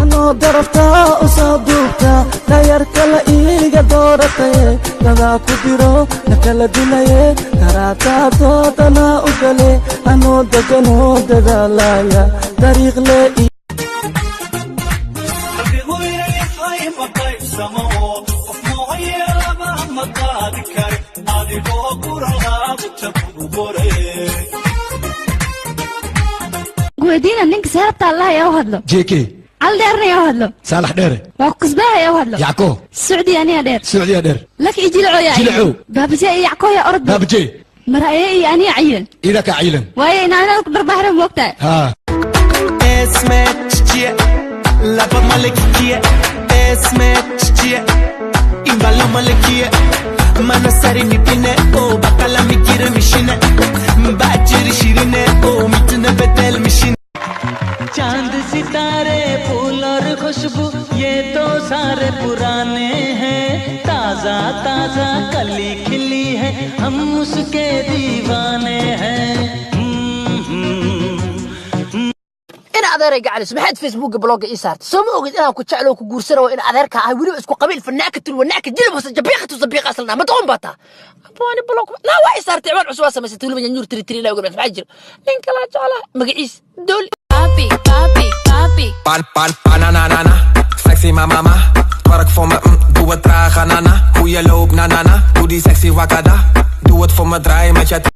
Anoo daraftaa u soo duubta, dayar kale iiga doorataye, dadaa ku diro na kala dilaye, daraatadoodana u gale, anoo deganoo dadaalaya dariiq le. Qalbigu yahay ma qaybsamo, qof mooyeelaba ma qaadi kare, adigoo kuralaabta kugu qoraye. Weydiina ninka seerabta Allah yaa u hadlo. JK. Cal dheerna yaa u hadlo. Saalax Dheere. Waa ku kasbaaha yaa u hadlo. Yacko. Sucdi aniya dheer. Sucdiya dheer. Laki iyo Jilaco yaa. Jilacow. Baabajee iyo Yacko yaa orod. Baabajee. Maraaye iyo aniya cayilan. Ida ka cayilan. Waaye inaanada ku dharbaaxra moogtahay. Haa. Esmetçiye Lapa malekiye Esmetçiye Imbalo malekiye Manasari mipine o bakala mikire mishine Baciri şirine o mitine bedel mişine. चांद, सितारे, फूल और खुशबू, ये तो सारे पुराने हैं। ताजा ताजा कली खिली है, हम उसके दीवाने हैं। In adeeray gacalis, maxaad Facebooka blogga ii saartay? Soo ma ogid inaan ku jeclo, ku guursana? Waa in adeerka ahay, weliba isku qabiil, fanaaka tul wanaaka jilib hoose jabiiqatu sabiiqa aslana ma doqon baa taa. Abwaani blog naa waa ii saartay, ciwaan cusub waa samaysatay, weliba nyanyuur tiri tiri ilaa oga. Maxaa jira? Nin kalaa jeclaa, magaciis Dooli. Papi, papi, papi. Pan, pan, bananana. Sexy ma mama. Twerk voor me, doe het traag, nana. Hoe je loopt, na na na. Doe die sexy wakada. Doe het voor me, draai met je.